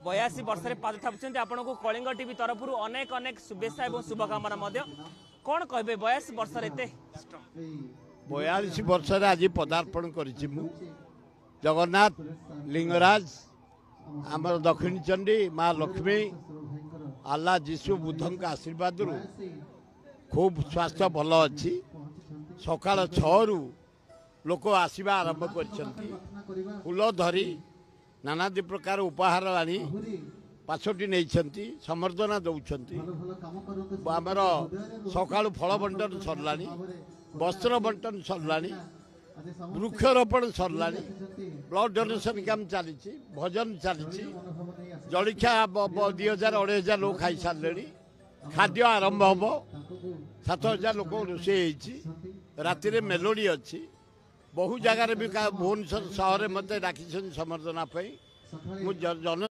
82 ବର୍ଷରେ ପାଦ ଥାପୁଛନ୍ତି। ଆପଣଙ୍କୁ କଳିଙ୍ଗ ଟିଭି ତରଫରୁ ଅନେକ ଅନେକ ଶୁଭେଚ୍ଛା ଏବଂ ଶୁଭକାମନା ମଧ୍ୟ। କ'ଣ କହିବେ, 82 ବର୍ଷରେ ଏତେ? 42 ବର୍ଷରେ ଆଜି ପଦାର୍ପଣ କରିଛି ମୁଁ। ଜଗନ୍ନାଥ, ଲିଙ୍ଗରାଜ, ଆମର ଦକ୍ଷିଣୀ ଚଣ୍ଡୀ, ମା ଲକ୍ଷ୍ମୀ, ଆଲ୍ଲା, ଯୀଶୁ, ବୁଦ୍ଧଙ୍କ ଆଶୀର୍ବାଦରୁ ଖୁବ୍ ସ୍ୱାସ୍ଥ୍ୟ ଭଲ ଅଛି। ସକାଳ 6ରୁ ଲୋକ ଆସିବା ଆରମ୍ଭ କରିଛନ୍ତି, ଫୁଲ ଧରି, ନାନାଦି ପ୍ରକାର ଉପହାର ଆଣି ପାଛୋଟି ନେଇଛନ୍ତି, ସମ୍ବର୍ଦ୍ଧନା ଦେଉଛନ୍ତି। ଆମର ସକାଳୁ ଫଳ ବଣ୍ଟନ ସରିଲାଣି, ବସ୍ତ୍ର ବଣ୍ଟନ ସରିଲାଣି, ବୃକ୍ଷରୋପଣ ସରିଲାଣି, ବ୍ଲଡ୍ ଡୋନେସନ୍ କାମ ଚାଲିଛି, ଭଜନ ଚାଲିଛି, ଜଳଖିଆ 2000 2500 ଲୋକ ଖାଇସାରିଲେଣି, ଖାଦ୍ୟ ଆରମ୍ଭ ହେବ, 7000 ଲୋକ ରୋଷେଇ ହେଇଛି, ରାତିରେ ମେଲୋଡ଼ି ଅଛି। ବହୁ ଜାଗାରେ ବି, ଭୁବନେଶ୍ୱର ସହରରେ ମୋତେ ଡାକିଛନ୍ତି ସମ୍ବର୍ଦ୍ଧନା ପାଇଁ। ମୁଁ ଜନ